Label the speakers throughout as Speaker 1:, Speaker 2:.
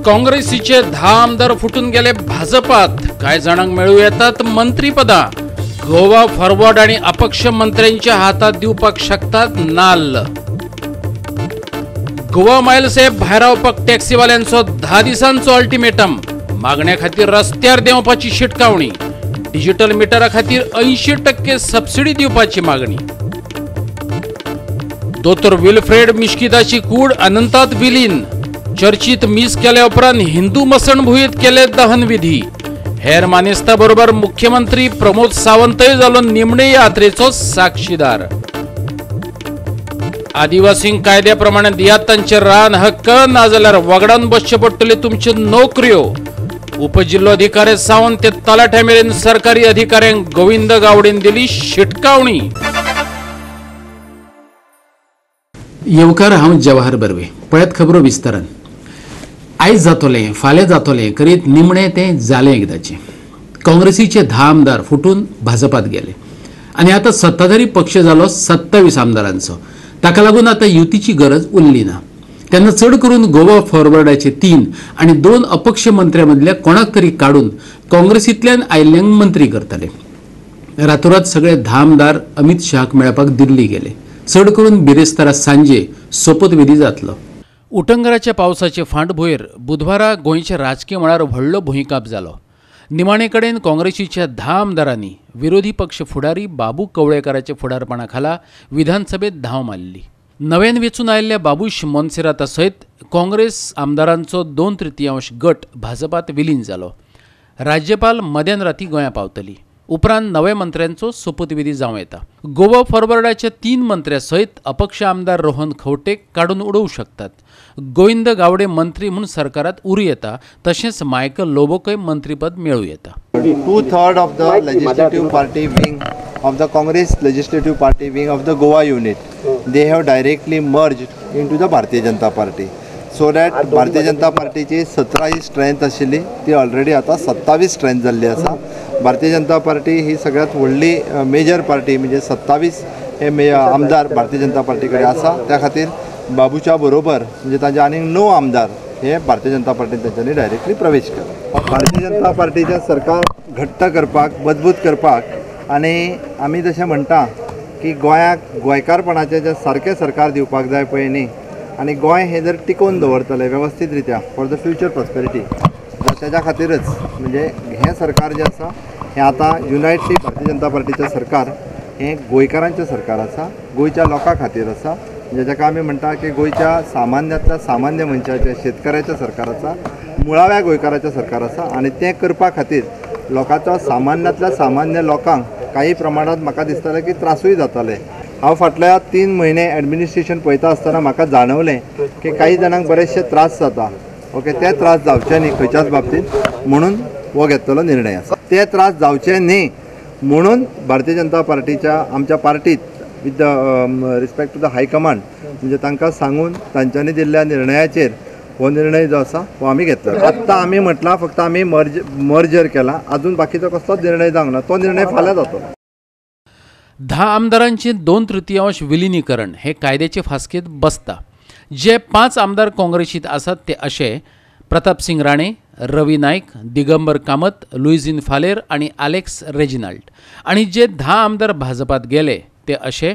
Speaker 1: काँग्रेसीचे 10 आमदार फुटून गेले भाजपात, काय जाणांक मेळू येतात मंत्रीपदां। गोवा फॉरवर्ड आणि अपक्ष मंत्र्यांच्या हातात दिवपाक शकतात नाल्ल। गोवा मायल्स ॲप भायरावपाक टॅक्सीवाल्यांचो 10 दिसांचो अल्टिमेटम, मागण्या खातीर रस्त्यार देंवपाची शिटकावणी। डिजिटल मिटरा खातीर 80% सबसिडी दिवपाची मागणी। दोतोर विल्फ्रेड मिश्किताची कूड अनंतात विलीन, चर्चीत मीस केल्या उपरांत हिंदू मसणभुंयेत केले दहनविधी। हेर मानेस्ता बरोबर मुख्यमंत्री प्रमोद सावंतय जालो निमणे यात्रेचो साक्षीदार। आदिवासींक कायद्या प्रमाणे दियात तांचे रान हक्क, नाजाल्यार वगडान बसचे पडटले तुमच्यो नोकऱ्यो। उपजिल्लोधिकारी सावन ते तलाठ्या मेरेन सरकारी अधिकाऱ्यांक गोविंद गावडेन दिली शिटकावणी। येवकार, हांव जवाहर बर्वे। पळयात खबरो विस्तारान। आयज जातोलें फाल्यां जातोलें करीत निमणें तें जालें एकदाचें। काँग्रेसीचे 10 आमदार फुटून भाजपात गेले आनी आतां सत्ताधारी पक्ष जालो 27 आमदारांचो। ताका लागून आतां युतीची गरज उरली ना। तेन्ना चड करून गोवा फॉरवर्डाचे 3 आनी 2 अपक्ष मंत्र्यां मदल्या कोणाक तरी काडून काँग्रेसींतल्यान आयिल्ल्यांक मंत्री करतले। रातोरात सगळे 10 आमदार अमित शहाक मेळपाक दिल्ली गेले। चड करून बिरेस्तारा सांजे सोपतविधी जातलो। उटंगराच्या पावसाचे फांटभुंयेर बुधवारा गोंयच्या राजकीय मळार व्हडलो भुंयकांप जालो। निमाणे कडेन काँग्रेसीच्या 10 आमदारांनी विरोधी पक्ष फुडारी बाबू कवळेकाराच्या फुडारपणा खाला विधानसभेत धांव मारली। नव्यान वेंचून आयिल्ल्या बाबूश मोन्सेराता सयत काँग्रेस आमदारांचो 2/3 गट भाजपात विलीन जालो। राज्यपाल मध्यान राती गोंया पावतली। उपरांत नव्या मंत्र्यांचो सोपतविधी जावं येता। गोवा फॉरवर्डाच्या 3 मंत्र्यां सयत अपक्ष आमदार रोहन खंवटेक काडून उडोवं शकतात। गोविंद गावडे मंत्री म्हूण सरकारात उरूं येता, तशेंच मायकल लोबोकय मंत्रीपद मेळूं येता।
Speaker 2: 2/3 of the legislative party wing of the Congress legislative party wing of the Goa unit, they have directly merged into the Bharatiya Janata Party. So that Bharatiya Janata पार्टीची 17 ही स्ट्रेंथ आशिल्ली ती ऑलरेडी आतां 27 strength जाल्ली आसा। Bharatiya Janata party ही सगळ्यात व्हडली major party, म्हणजे 27 हे आमदार भारतीय जनता पार्टी कडेन आसा। त्या खातीर बाबूच्या बरोबर म्हणजे तांचे आनीक 9 आमदार हे भारतीय जनता पार्टीन तांच्यांनी डायरेक्टली प्रवेश केला। भारतीय जनता पार्टीचें सरकार घट्ट करपाक, मजबूत करपाक आनी आमी जशें म्हणटा की गोंयाक गोंयकारपणाचें जें सारकें सरकार दिवपाक जाय पळय न्ही, आनी गोंय हें जर टिकोवन दवरतलें वेवस्थीत रित्या फॉर the future prosperity, तेज्या खातीरच म्हणजे हें सरकार जें आसा हें आतां युनायटली भारतीय जनता पार्टीचें सरकार हें गोंयकारांचें सरकार आसा, गोंयच्या लोकां खातीर आसा। म्हणजे जाका आमी म्हणटा की गोंयच्या सामान्यांतल्या सामान्य मनशाचें, शेतकऱ्याचें सरकार आसा, मुळाव्या गोंयकाराचें सरकार आसा। आनी तें करपा खातीर लोकांचो सामान्यांतल्या सामान्य लोकांक काही प्रमाणांत म्हाका दिसतालें की त्रासूय जाताले। हांव फाटल्या 3 म्हयने एडमिनिस्ट्रेशन पळयता आसतना म्हाका जाणवलें की काही जाणांक बरेचशे त्रास जाता। ओके, ते त्रास जावचे न्ही खंयच्याच बाबतींत म्हणून हो घेतलेलो निर्णय आसा। ते त्रास जावचे न्ही म्हणून भारतीय जनता पार्टीच्या आमच्या पार्टीत with the respect to the high command म्हणजे तांकां सांगून तांच्यांनी दिल्ल्या निर्णयाचेर हो निर्णय जो आसा हो आमी घेतला। आत्तां आमी म्हटलां फक्त आमी मर्जर केला, अजून बाकीचो कसलोच निर्णय जावंक ना, तो निर्णय फाल्यां जातलो।
Speaker 1: 10 आमदारांचे 2/3 विलिनीकरण हे कायद्याचे फास्केत बसता। जे 5 आमदार काँग्रेसीत आसात ते अशे प्रतापसिंग राणे, रवी नायक, दिगंबर कामत, लुईझिन फालेर आनी आलेक्स रेजिनाल्ड। आनी जे 10 आमदार भाजपात गेले ते अशे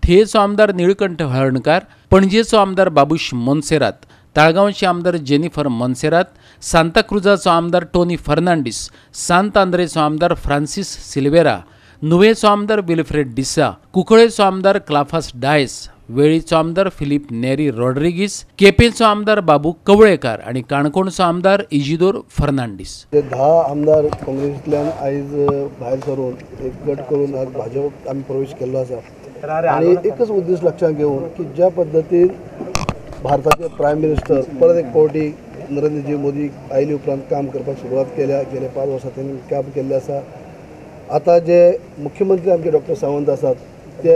Speaker 1: थियेचो आमदार निळकंठ हळर्णकार, पणजेचो आमदार बाबूश मोन्सेरात, ताळगांवचे आमदार जेनिफर मोन्सेरात, सांताक्रुजाचो आमदार टोनी फर्नांडीस, सांत आंद्रेचो आमदार फ्रांसीस सिल्वेरा, नुवेचो आमदार विल्फ्रेड डिसा, कुंकळेचो आमदार क्लाफास डायस, वेळीचो आमदार फिलीप नेरी रॉड्रिगीस, केपेंचो आमदार बाबू कवळेकार आनी काणकोणचो आमदार इजिदोर फर्नांडीस।
Speaker 3: ते 10 आमदार काँग्रेसींतल्यान आयज भायर सरून एक गट करून आज भाजप आमी प्रवेश केल्लो आसा आनी एकच उद्देश लक्षांत घेवन की ज्या पद्दतीन भारताचे प्रायम मिनिस्टर परत एक फावटी नरेंद्रजी मोदी आयले उपरांत काम करपाक सुरवात केल्या, गेल्या 5 वर्सां तांणी काम केल्लें आसा। आतां जे मुख्यमंत्री आमचे डॉक्टर सावंत आसात ते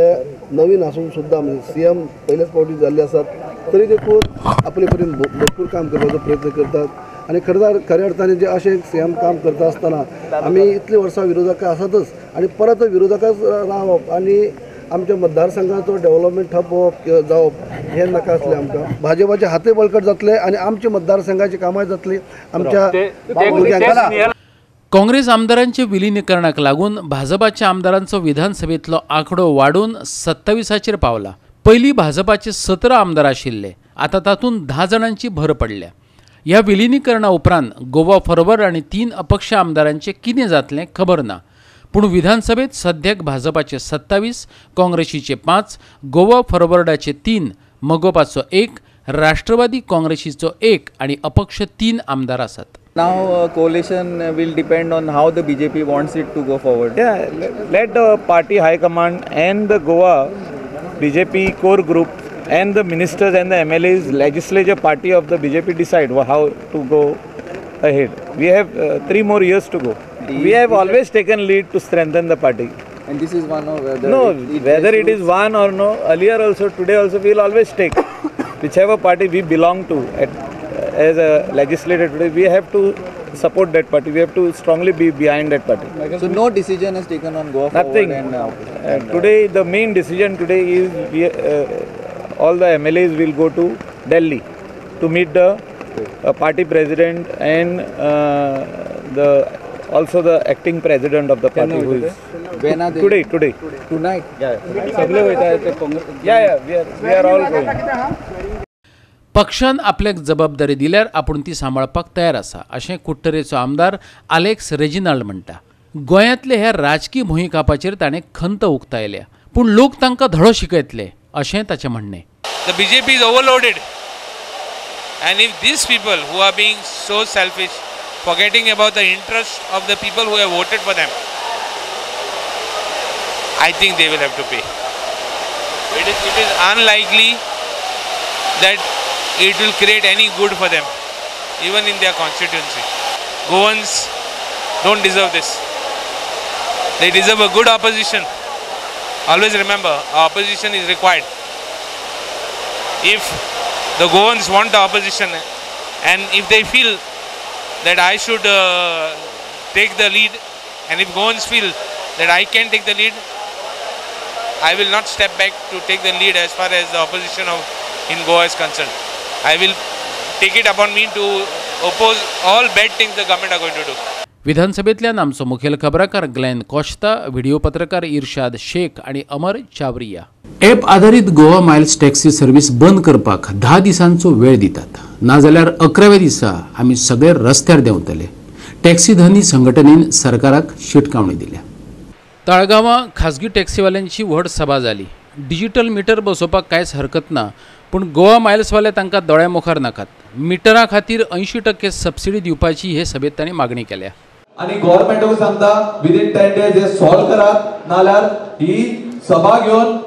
Speaker 3: नवीन आसून सुद्दां म्हणजे सी एम पयलेच फावटी जाल्ले आसात तरी देखून आपले परीन भरपूर काम करपाचो प्रयत्न करतात आनी खऱ्या अर्थाने जे अशें सी एम काम करता आसतना आमी इतलीं वर्सां विरोधकां आसातच आनी परत विरोधकांच रावप आनी आमच्या मतदारसंघाचो डेव्हलपमेंट ठप होवप जावप हें नाका आसलें आमकां. भाजपाचे हातय बळकट जातले आनी आमच्या मतदारसंघाची कामां जातली आमच्या भुरग्यांक.
Speaker 1: काँग्रेस आमदारांचे विलिनीकरणाक लागून भाजपाच्या आमदारांचो विधानसभेतलो आंकडो वाडून 27 पावला. पयलीं भाजपाचे 17 आमदार आशिल्ले, आतां तातूंत 10 जाणांची भर पडल्या. ह्या विलिनीकरणा उपरांत गोवा फॉरवर्ड आनी 3 अपक्ष आमदारांचें कितें जातलें खबर ना. पूण विधानसभेत सद्याक भाजपाचे 27, काँग्रेसीचे 5, गोवा फॉरवर्डाचे 3, मगोपाचो 1, राष्ट्रवादी काँग्रेसीचो 1 आनी अपक्ष 3 आमदार आसात.
Speaker 4: Now coalition will depend on how the BJP wants it to go forward.
Speaker 5: Yeah, let the party high command and the Goa BJP core group and the ministers and the MLAs, legislature party of the BJP decide how to go ahead. We have 3 more years to go. We have always taken lead to strengthen the party.
Speaker 4: And this is one of the...
Speaker 5: No, whether it is one or no, earlier also, today also, we will always take whichever party we belong to. As a legislator today, we have to support that party. We have to strongly be behind that party.
Speaker 4: So no decision is taken on Goa Forward?
Speaker 5: Nothing. And today, the main decision today is we, all the MLAs will go to Delhi to meet the party president and the also the acting president of the party, who is
Speaker 4: when are they?
Speaker 5: Today.
Speaker 4: Tonight.
Speaker 5: Yeah. Yeah, we are all going.
Speaker 1: पक्षान आपल्याक जबाबदारी दिल्यार आपूण ती सांबाळपाक तयार आसा अशें कुडटरेचो आमदार आलेक्स रेजिनाल्ड म्हणटा. गोंयांतले ह्या राजकी भुंयकापाचेर ताणें खंत उक्तायल्या, पूण लोक तांकां धडो शिकयतले अशें ताचें म्हणणें.
Speaker 6: The BJP is overloaded and if these people who are being so selfish, forgetting about the interest of the people who have voted for them, I think they will have to pay. It is unlikely that it will create any good for them, even in their constituency. Goans don't deserve this. They deserve a good opposition. Always remember, opposition is required. If the Goans want the opposition and if they feel that I should take the lead, and if Goans feel that I can take the lead, I will not step back to take the lead as far as the opposition of in Goa is concerned. I will take it upon me to oppose all bad things the government are going to do.
Speaker 1: विधानसभेतल्यान आमचो मुखेल खबराकार Glenn कोश्ता, video पत्रकार इर्शाद शेख आनी अमर Chawariya. App आधारीत Goa Miles taxi service बंद करपाक 10 दिसांचो वेळ दितात, नाजाल्यार 11व्या दिसा आमी सगळे रस्त्यार देंवतले. टॅक्सी धनी संघटनेन सरकाराक शिटकावणी दिल्या. ताळगांवां खाजगी टॅक्सीवाल्यांची व्हड सभा जाली. डिजिटल मिटर बसोवपाक कांयच हरकत ना, पूण गोवा मायल्सवाले तांकां दोळ्या मुखार नाकात. मिटरा खातीर 80% सबसिडी दिवपाची हे सभेत तांणी मागणी केल्या.
Speaker 7: आनी गव्हर्मेंटाक सांगता विदीन 10 डेज हे सॉल्व करात, नाल्यार ही सभा घेवन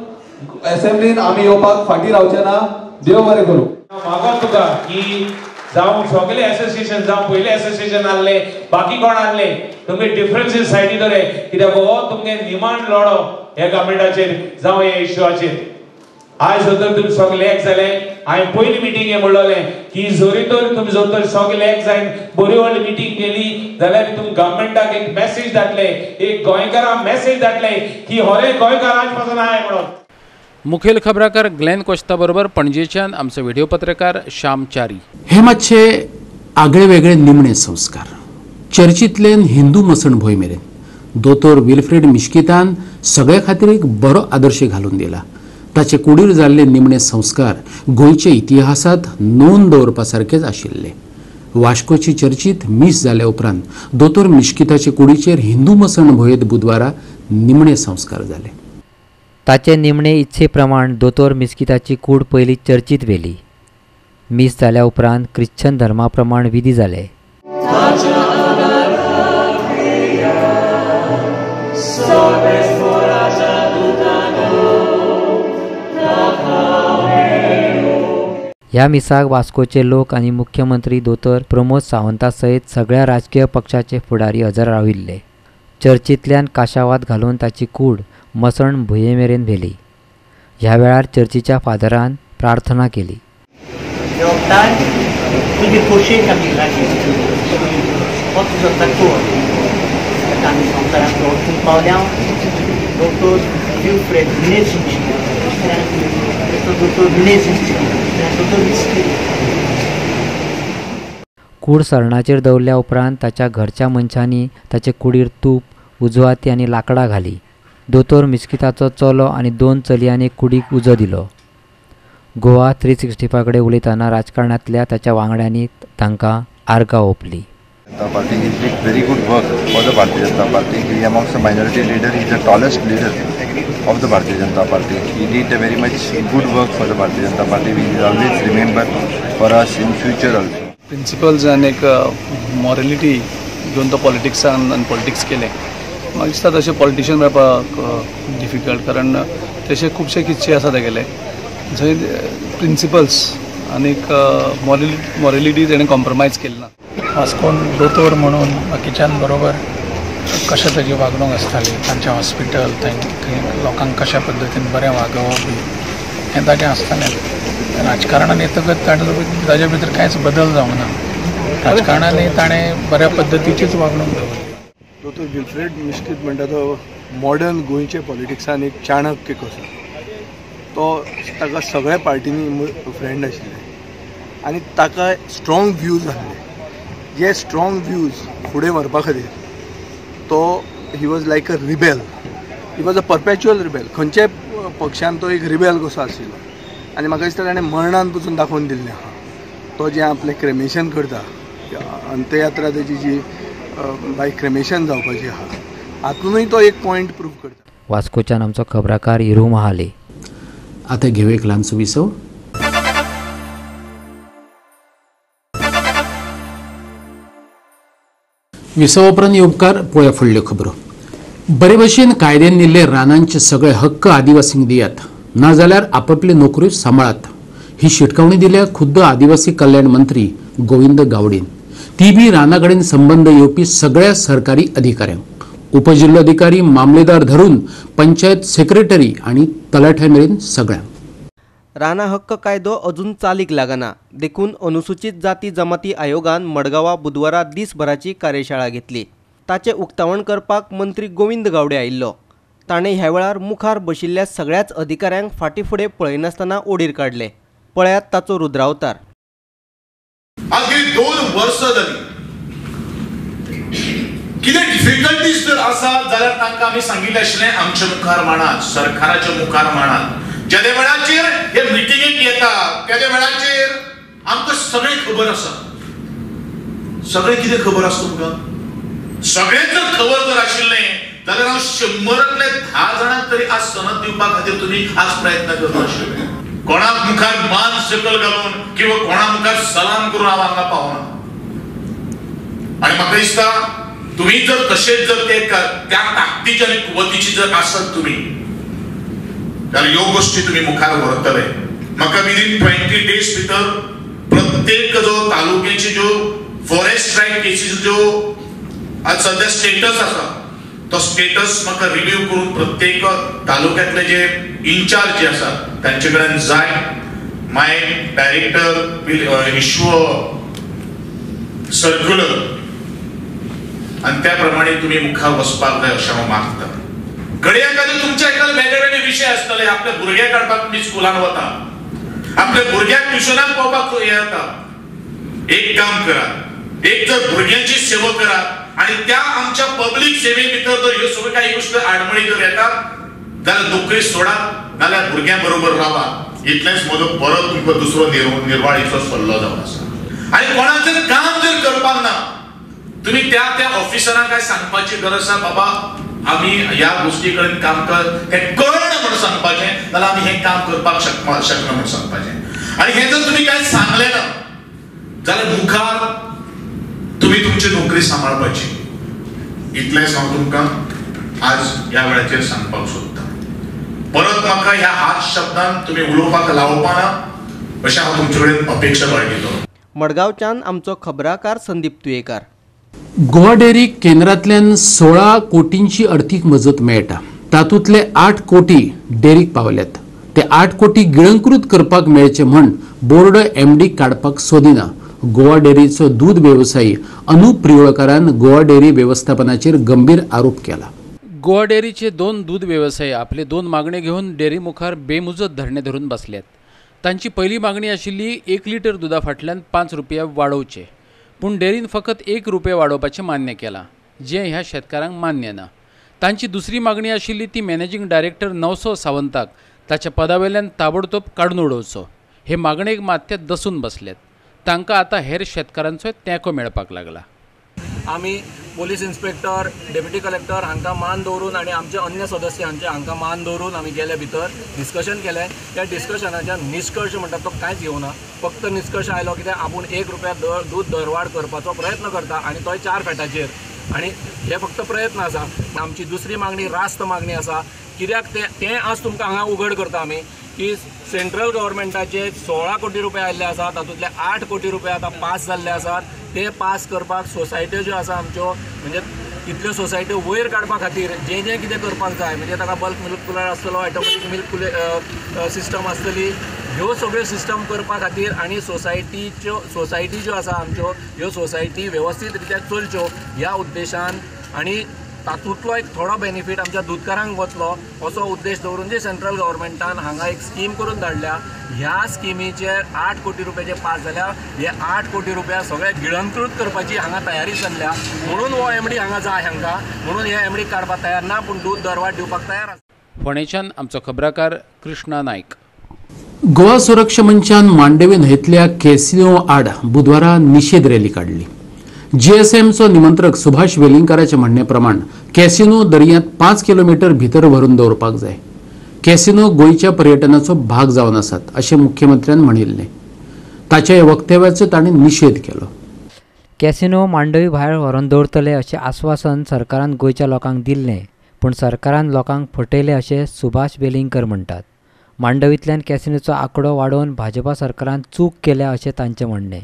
Speaker 7: असेंब्लीन आमी येवपाक फाटीं रावचे ना. देव बरें करूं.
Speaker 8: मागोन तुका की जावं सगळे एसोसिएशन, जावं पयलें एसोसिएशन आहले, बाकी कोण आहले, तुमी डिफरन्सीस सायडी दवरे, कित्याक हो तुमगे निमाण लढो ह्या गव्हर्मेंटाचेर जावं ह्या इश्यूचेर. आयज जर तुमी सगळे एक जाले, हांवें पयली मिटींग हें म्हणलें की जरी तर तुमी जर तर सगळे एक जायन बरी व्हडली मिटींग केली जाल्यार तुमी गव्हर्मेंटाक एक मॅसेज धाडले, एक गोंयकारांक मॅसेज धाडले की हरे गोंयकार आज पासून आहाय म्हणून.
Speaker 1: मुखेल खबराकार ग्लॅन कोश्ता बरोबर पणजेच्यान आमचो व्हिडिओ पत्रकार श्याम चारी. हे मातशे आगळे वेगळे निमणे संस्कार. चर्चींतल्यान हिंदू मसण भंय मेरेन दोतोर विल्फ्रेड मिश्कितान सगळ्या खातीर एक बरो आदर्श घालून दिला. ताचे कुडीर जाल्ले निमणे संस्कार गोंयच्या इतिहासांत नोंद दवरपा सारकेच आशिल्ले. वास्कोची चर्चीत मीस जाल्या उपरांत दोतोर मिश्किताचे कुडीचेर हिंदू मसण भंयेत बुधवारा निमणे संस्कार जाले.
Speaker 9: ताचे निमणे इत्से प्रमाण दोतोर मिस्किताची कूड पयली चर्चीत व्हेली. मीस जाल्या उपरांत ख्रिश्चन धर्मा प्रमाण विधी जाले. ह्या मिसाक वास्कोचे लोक आनी मुख्यमंत्री दोतोर प्रमोद सावंता सयत सगळ्या राजकीय पक्षाचे फुडारी हजर राविल्ले. चर्चींतल्यान काशावाद घालून ताची कूड मसण भुंये मेरेन व्हेली. ह्या वेळार चर्चीच्या फादरान प्रार्थना केली.
Speaker 10: तुजी खोशयेक आमी लागीं हो तुजो तत्व आतां आमी संवसारांत वचूंक पावल्या. दोतोर Wilfred Menezes, Dr. Menezes, Dr. Mesquita.
Speaker 9: कूड सरणाचेर दवरल्या उपरांत ताच्या घरच्या मनशांनी ताचे कुडीर तूप, उजवाती आनी लांकडां घाली. दोतोर मिस्किताचो चलो आनी 2 चलयांनी कुडीक उजो दिलो. गोवा 365 कडेन उलयतना राजकारणांतल्या ताच्या वांगड्यांनी तांकां आर्गां ओंपली.
Speaker 2: Janata Party. He did very good work for the Bharatiya Janata Party. He amongst the minority leader, he is the tallest leader of the Bharatiya Janata Party. He did a very much good work for the Bharatiya Janata Party. We will always remember for us in future also.
Speaker 11: Principles आनी एक morality घेवन तो पॉलिटिक्सान आनी politics केलें. म्हाका दिसता तशें politician मेळपाक डिफिकल्ट, कारण तशे खुबशे किस्से आसा तेगेले जंय प्रिंसिपल्स आनी मॉरलिटी तेणें कॉम्प्रोमायज केली ना.
Speaker 12: वास्कोन दोतोर म्हणून बाकीच्यान बरोबर कशें ताजी वागणूक आसताली, तांचें हॉस्पिटल, थंय लोकांक कशा पद्दतीन बरें वागोवप बी हें ताजें आसतालें. राजकारणान येतकच ताजे भितर कांयच बदल जावंक ना. राजकारणानूय ताणें बऱ्या पद्दतीचीच वागणूक दवरली.
Speaker 3: दोतोर विल्फ्रेड मिस्कीत म्हणटा तो मॉडर्न गोंयचे पॉलिटिक्सान एक चाणक्य कसो. तो ताका सगळ्या पार्टींनी फ्रेंड आशिल्ले आनी ताका स्ट्रॉंग व्यूज आसले. जे स्ट्रॉंग व्यूज फुडें व्हरपा खातीर तो he was like a rebel, he was a perpetual rebel. खंयच्याय पक्षान तो एक रिबेल कसो आशिल्लो आनी म्हाका दिसता ताणें मरणान पसून दाखोवन दिल्लें आहा. तो जें आपलें क्रेमेशन करता, अंत्ययात्रा तेजी जी बाय क्रेमेशन जावपाची आहा, हातूनय तो एक पॉयंट प्रूव करता.
Speaker 9: वास्कोच्यान आमचो खबराकार हिरू महाले.
Speaker 1: आतां घेवया एक ल्हानसो विसव. विसवा उपरांत येवकार पळोवया फुडल्यो खबरो. बरे भशेन कायद्यान दिल्ले रानांचे सगळे हक्क आदिवासींक दियात, नाजाल्यार आपापली नोकऱ्यो सांबाळात, ही शिटकावणी दिल्या खुद्द आदिवासी कल्याण मंत्री गोविंद गावडेन. ती बी राना कडेन संबंद येवपी सगळ्या सरकारी अधिकाऱ्यांक, उपजिल्लोधिकारी, मामलेदार धरून पंचायत सेक्रेटरी आनी तलाठ्या मेरेन सगळ्यांक.
Speaker 13: राना हक्क कायदो अजून चालीक लागना देखून अनुसूचित जाती जमाती आयोगान मडगांवा बुधवारा दिसभराची कार्यशाळा घेतली. ताचें उक्तावण करपाक मंत्री गोविंद गावडे आयिल्लो. ताणें ह्या वेळार मुखार बशिल्ल्या सगळ्याच अधिकाऱ्यांक फाटीं फुडें पळयनासतना ओडीर काडले. पळयात ताचो रुद्रावतार.
Speaker 14: आज गेली 2 वर्सां जाली, कितें डिफिकल्टीज जर आसा जाल्यार तांकां आमी सांगिल्लें आशिल्लें आमच्या मुखार मांडात, सरकाराच्या मुखार मांडात. जेदे वेळाचेर हे मिटिंगेक येता तेदे वेळाचेर आमकां सगळें खबर आसा. सगळें कितें खबर आसा तुमकां? सगळें जर खबर जर आशिल्लें जाल्यार हांव 100तले 10 जाणांक तरी आज सनद दिवपा खातीर तुमी आज प्रयत्न करता आशिल्ले. कोणाक मुखार मान सकल घालून किंवा कोणा मुखार सलाम करून हांव हांगा पावना. आनी म्हाका दिसता तुमी जर तशेंच जर ते त्या ताकदीची आनी कुवतीची जर आसत तुमी जाल्यार ह्यो गोश्टी तुमी मुखार व्हरतले. म्हाका विदीन 20 डेज भितर प्रत्येक जो तालुक्याची ज्यो फॉरेस्ट रायट केसीस ज्यो आज सद्या स्टेटस आसा तो स्टेटस म्हाका रिव्यू करून प्रत्येक तालुक्यातले जे इन्चार्ज जे आसा तांचे कडेन जाय. My director will issue a circular आनी त्या प्रमाणे तुमी मुखार वचपाक जाय अशें हांव मागता. घडये एखादे तुमच्या एखादे वेगळे वेगळे विशय आसतले. आपल्या भुरग्याक काडपाक तुमी स्कुलान वता, आपल्या भुरग्याक ट्युशनाक पावपाक हें जाता. एक काम करात, एक तर भुरग्यांची सेवा करात आनी त्या आमच्या पब्लीक सेवे भितर जर ह्यो सगळ्यो काही गोश्टी आडमळी जर येतात जाल्यार नोकरी सोडात, नाल्यार भुरग्यां बरोबर रावात. इतलेंच म्हजो परत तुमकां दुसरो निर्वाळीचो सल्लो जावन आसा. आनी कोणाचें काम जर करपाक ना तुमी त्या त्या ऑफिसरांक काय सांगपाची गरज आसा, बाबा आमी ह्या गोश्टी कडेन काम कर, हें कळना म्हूण सांगपाचें, जाल्यार आमी हें काम करपाक शकना म्हूण सांगपाचें. आनी हें जर तुमी कांय सांगलें ना जाल्यार मुखार तुमी तुमची नोकरी सांबाळपाची. इतलेंच हांव तुमकां आज ह्या वेळाचेर सांगपाक सोदतां. परत म्हाका ह्या हात शब्दान तुमी उलोवपाक लावपाना अशें हांव तुमचे कडेन अपेक्षा बाळगितो.
Speaker 13: मडगांवच्यान आमचो खबराकार संदीप तुयेकार.
Speaker 1: गोवा डेअरी केंद्रांतल्यान 16 कोटींची अर्थीक मजत मेळटा, तातूंतले 8 कोटी डेअरीक पावल्यात. ते 8 कोटी गिळंकृत करपाक मेळचे म्हण बोर्ड एमडी काडपाक सोदिना. गोवा डेअरीचो दूद वेवसायी अनुप प्रियोळकारान गोवा डेअरी वेवस्थापनाचेर गंभीर आरोप केला. गोवा डेअरीचे 2 दूध वेवसायी आपले 2 मागणे घेवन डेअरी मुखार बेमुजत धरणे धरून बसल्यात. तांची पयली मागणी आशिल्ली 1 लिटर दुदा फाटल्यान 5 रुपया वाडोवचे, पूण डेअरीन फकत 1 रुपया वाडोवपाचें मान्य केलां, जें ह्या शेतकारांक मान्य ना. तांची दुसरी मागणी आशिल्ली ती मॅनेजींग डायरेक्टर नवसो सावंताक ताच्या पदावेल्यान ताबडतोब काडून उडोवचो. हे मागणेक मात ते दसून बसल्यात. तांकां आतां हेर शेतकारांचोय तेंको मेळपाक लागला.
Speaker 15: आमी पोलीस इन्स्पेक्टर, डेप्युटी कलेक्टर हांकां मान दवरून आनी आमचे अन्य सदस्य हांचे हांकां मान दवरून आमी गेले भितर डिस्कशन केलें. त्या डिस्कशनाच्या निश्कर्श म्हणटा तो कांयच येवना. फक्त निश्कर्श आयलो कित्याक आपूण 1 रुपया दूद दरवाड करपाचो प्रयत्न करता आनी तोय 4 फेटाचेर, आनी हे फक्त प्रयत्न आसा. आमची दुसरी मागणी रास्त मागणी आसा, कित्याक तें आज तुमकां हांगा उघड करता आमी की सेंट्रल गव्हर्मेंटाचे 16 कोटी रुपया आयिल्ले आसा, तातूंतले 8 कोटी रुपया आतां पास जाल्ले आसात. ते पास करपाक सोसायट्यो ज्यो आसा आमच्यो, म्हणजे तितल्यो सोसायट्यो वयर काडपा खातीर जें जें कितें करपाक जाय, म्हणजे ताका बल्क मिल्क कुलर आसतलो, ऑटोमॅटीक मिल्क कुलर सिस्टम आसतली, ह्यो सगळ्यो सिस्टम करपा खातीर आनी सोसायटी ज्यो आसा आमच्यो, ह्यो सोसायटी वेवस्थीत रित्या चलच्यो ह्या उद्देशान आनी तातूंतलो एक थोडो बेनिफीट आमच्या दुदकारांक वतलो असो उद्देश दवरून जे सेंट्रल गव्हर्मेंटान हांगा एक स्कीम करून धाडल्या, ह्या स्किमीचेर 8 कोटी रुपयाचे पास जाल्या. हे 8 कोटी रुपया सगळे गिळंकृत करपाची हांगा तयारी चल्ल्या, म्हणून हो एमडी हांगा जाय हांकां, म्हणून हे एमडी काडपाक तयार ना, पूण दूद दरवाड दिवपाक तयार आसा.
Speaker 1: फोंडेच्यान आमचो खबराकार कृष्णा नायक. गोवा सुरक्षा मंचान मांडवी न्हंयतल्या कॅसिनो आड बुधवारा निशेध रॅली काडली. जीएसएमचो निमंत्रक सुभाष वेलिंगकाराच्या म्हणणे प्रमाण कॅसिनो दर्यांत 5 किलोमीटर भितर व्हरून दवरपाक जाय. कॅसिनो गोंयच्या पर्यटनाचो भाग जावन आसात अशें मुख्यमंत्र्यान म्हणिल्लें. ताच्या ह्या वक्तव्याचो ताणें निशेध केलो.
Speaker 9: कॅसिनो मांडवी भायर व्हरून दवरतले अशें आस्वासन सरकारान गोंयच्या लोकांक दिल्लें, पूण सरकारान लोकांक फटयले अशें सुभाष वेलिंगकर म्हणटात. मांडवींतल्यान कॅसिनोचो आंकडो वाडोवन भाजपा सरकारान चूक केल्या अशें तांचें म्हणणें.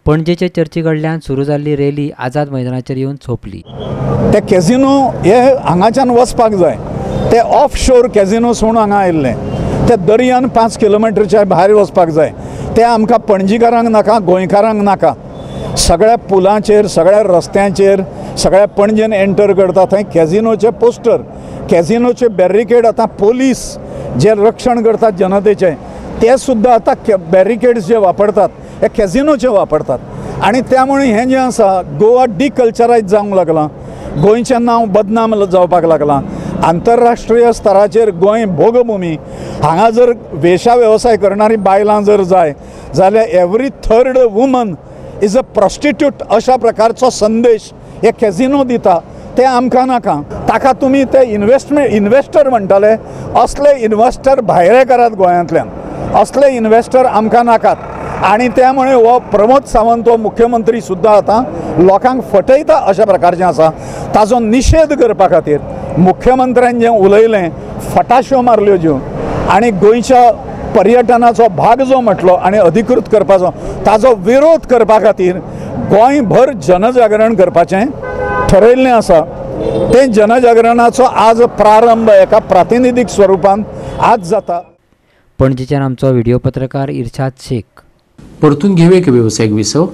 Speaker 9: पणजेचे चर्ची कडल्यान सुरू जाल्ली रॅली आझाद मैदानाचेर येवन सोंपली.
Speaker 16: ते कॅसिनो हे हांगाच्यान वचपाक जाय, ते ऑफ शोर कॅसिनोस म्हणून हांगा आयिल्ले, ते दर्यान 5 किलोमिटरच्या भायर वचपाक जाय. ते आमकां पणजीकारांक नाका, गोंयकारांक नाका. सगळ्या पुलांचेर, सगळ्या रस्त्यांचेर, सगळ्या पणजेन एंटर करता थंय कॅसिनोचे पोस्टर, कॅसिनोचे बॅरिकेड. आतां पोलीस जे रक्षण करतात जनतेचे ते सुद्दां आतां बॅरिकेड्स जे वापरतात हे कॅसिनोचे वापरतात. आनी त्यामुळे हें जें आसा गोवा डिकल्चरायज जावंक लागलां, गोंयचें नांव बदनाम जावपाक लागलां. आंतरराष्ट्रीय स्तराचेर गोंय भोगभुमी, हांगा जर वेशा वेवसाय करणारी बायलां जर जाय जाल्यार every third woman is a prostitute अशा प्रकारचो संदेश हे कॅसिनो दिता. ते आमकां नाका. ताका तुमी ते इन्वेस्टर म्हणटाले, असले इन्वेस्टर भायरे करात गोंयांतल्यान, असले इन्वेस्टर आमकां नाकात. आनी त्यामुळे हो प्रमोद सावंत हो मुख्यमंत्री सुद्दां आतां लोकांक फटयता अशा प्रकारचें आसा. ताजो निशेध करपा खातीर मुख्यमंत्र्यान जें उलयलें, फटाश्यो मारल्यो ज्यो, आनी गोंयच्या पर्यटनाचो भाग जो म्हटलो आनी अधिकृत करपाचो, ताजो विरोध करपा खातीर गोंयभर जनजागरण करपाचें ठरयल्लें आसा. तें जनजागरणाचो आज प्रारंभ एका प्रातिनिधीक स्वरुपान आज जाता.
Speaker 9: पणजेच्यान आमचो व्हिडिओ पत्रकार इर्शाद शेख.
Speaker 1: परतून घेऊया एक वेवसायीक विसव.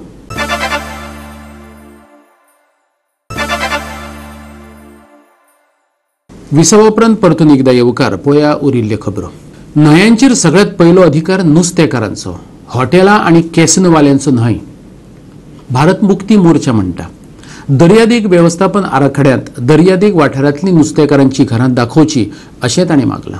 Speaker 1: विसवा उपरांत परतून एकदा येवकार. पळया उरिल्ल्यो खबरो. न्हंयांचेर सगळ्यात पयलो अधिकार नुस्तेकारांचो, हॉटेलां आनी कॅसिनोवाल्यांचो न्हय. भारत मुक्ती मोर्चा म्हणटा दर्यादेग वेवस्थापन आराखड्यांत दर्यादेग वाठारांतली नुस्तेकारांची घरां दाखोवची अशें ताणें मागलां.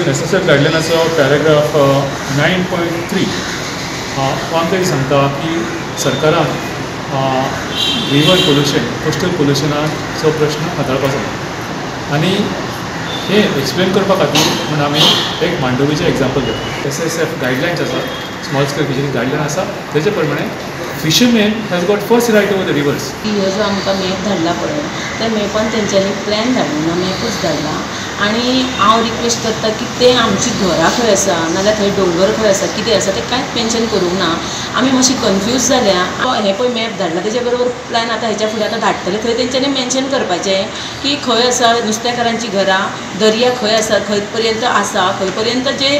Speaker 17: एसएसएफ गायडलायनाचो पॅराग्राफ 9.3 हो आमकां सांगता की सरकारान रिवर पोल्युशन, कोस्टल पोल्युशनाचो प्रश्न हाताळपाचो आनी हें एक्सप्लेन करपा खातीर म्हूण आमी एक मांडवीचें एग्जाम्पल घेता. एसएसएफ गायडलायन्स आसा, स्मॉल स्केल फिशरीज गायडलायन आसा, तेजे प्रमाणे fisherman has got first right over the rivers.
Speaker 18: ह्यो जो आमकां मॅप धाडला पळय, त्या मॅपान तेंच्यांनी प्लॅन धाडूंक ना, मॅपूच धाडला. आनी हांव रिक्वेस्ट करता की तें आमची घरां खंय आसा नाजाल्यार थंय दोंगर खंय आसा कितें आसा तें कांयच मेन्शन करूंक ना. आमी मातशी कन्फ्यूज जाल्या. हें पळय मॅप धाडला तेच्या बरोबर प्लॅन आतां हेच्या फुडें आतां धाडटले थंय तेंच्यांनी मेन्शन करपाचें की खंय आसा नुस्तेकारांची घरां, दर्या खंय आसा, खंय पर्यंत आसा, खंय पर्यंत जे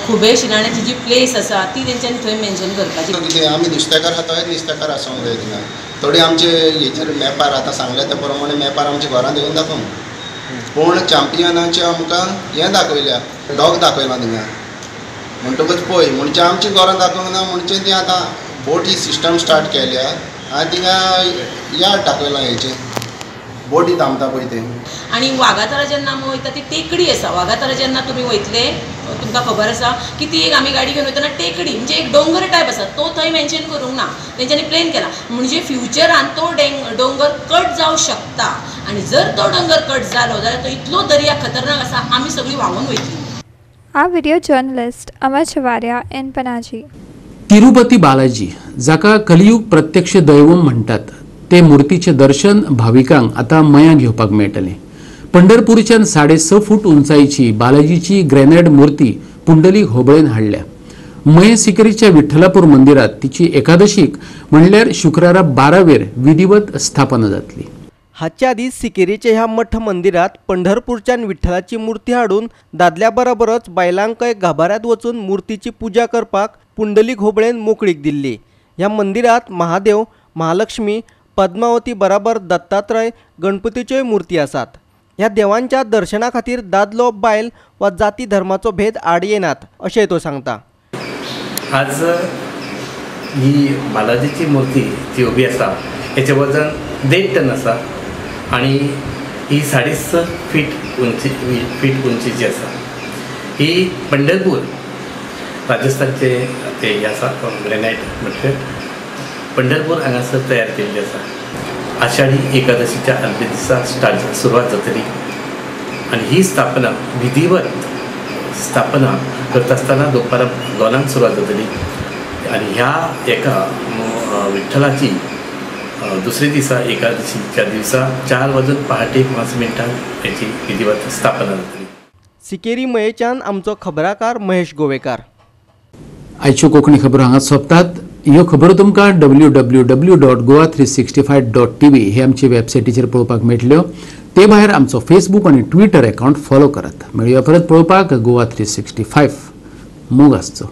Speaker 18: खुबे शिराण्याची जी प्लेस आसा ती तेंच्यांनी थंय मेन्शन करपाची.
Speaker 19: कितें आमी नुस्तेकार आसा थंयच नुस्तेकार आसूंक जाय. थिंगा थोडी आमचे हेचेर मॅपार आतां सांगलें त्या प्रमाणे मॅपार आमच्या घरां घेवन दाखोवंक, पूण चॅम्पियनाचे आमकां हें दाखयल्या, डॉग दाखयला थिंगा, म्हणटकच पळय म्हणजे आमची घरां दाखोवंक ना म्हणजे ती आतां बोटी सिस्टम स्टार्ट केल्या आनी थिंगा यार्ड दाखयला हेचें बोटी थांबता पळय तें.
Speaker 18: आनी वागातरा जेन्ना आमी वयता ती टेकडी आसा. वागातरा जेन्ना तुमी वयतले तुमकां खबर आसा की ती एक आमी गाडी घेवन वयतना टेकडी म्हणजे एक दोंगर टायप आसा, तो थंय मेन्शन करूंक ना, तेंच्यांनी प्लेन केला. म्हणजे फ्युचरान तो दोंगर कट जावं शकता आनी जर तो दोंगर कट जालो जाल्यार तो इतलो दर्या खतरनाक आसा, आमी सगळीं व्हांवून वयतली.
Speaker 20: A video journalist Amar Chavaria in Panaji.
Speaker 1: Tirupati Balaji जाका कलियुग प्रत्यक्ष दैवम म्हणटात ते मूर्तीचें दर्शन भाविकांक आतां मयां घेवपाक मेळटलें. पंढरपूरच्यान 6.5 फूट उंचायेची बालाजीची ग्रेनायड मूर्ती पुंडलीक होबळेन हाडल्या. मयें सिकेरीच्या विठ्ठलापूर मंदिरात तिची एकादशीक म्हणल्यार शुक्रारा 12 वेर विधिवत स्थापना जातली.
Speaker 13: हाच्या आदी सिकेरीच्या ह्या मठ मंदिरात पंढरपूरच्यान विठ्ठलाची मूर्ती हाडून दादल्या बरोबरच बायलांकय गाभाऱ्यांत वचून मूर्तीची पुजा करपाक पुंडलीक होबळेन मोकळीक दिल्ली. ह्या मंदिरात महादेव, महालक्ष्मी, पद्मावती बराबर दत्तात्रय, गणपतीच्योय मूर्ती आसात. ह्या देवांच्या दर्शना खातीर दादलो बायल वा जाती धर्माचो भेद आड येनात अशें तो सांगता.
Speaker 21: आज ही बालाजीची मूर्ती जी उभी आसा हेचें वजन 1.5 टन आसा आनी ही 6.5 फीट उंचीची आसा. ही पंढरपूर राजस्थानचे ते हे आसा ग्रेनायट मटेरियल पंढरपूर हांगासर तयार केल्ली आसा. आषाढी एकादशीच्या आदल्या दिसा स्टार्ट सुरवात जातली आनी ही स्थापना विधिवत स्थापना करता आसतना दनपारां 2 सुरवात जातली आनी ह्या एका विठ्ठलाची दुसरे दिसा एकादशीच्या दिसा 4 वाजून पहाटे 5 मिनटां हेची विधिवत स्थापना जातली.
Speaker 13: सिकेरी मयेच्यान आमचो खबराकार महेश गोवेकार.
Speaker 1: आयच्यो कोंकणी खबरो हांगा सोंपतात. ह्यो खबरो तुमकां www.goa365.tv हे आमचे वेबसायटीचेर पळोवपाक मेळटल्यो. ते भायर आमचो फेसबूक आनी ट्विटर अकावंट फॉलो करात. मेळुया परत पळोवपाक गोवा 365. मोग आसचो.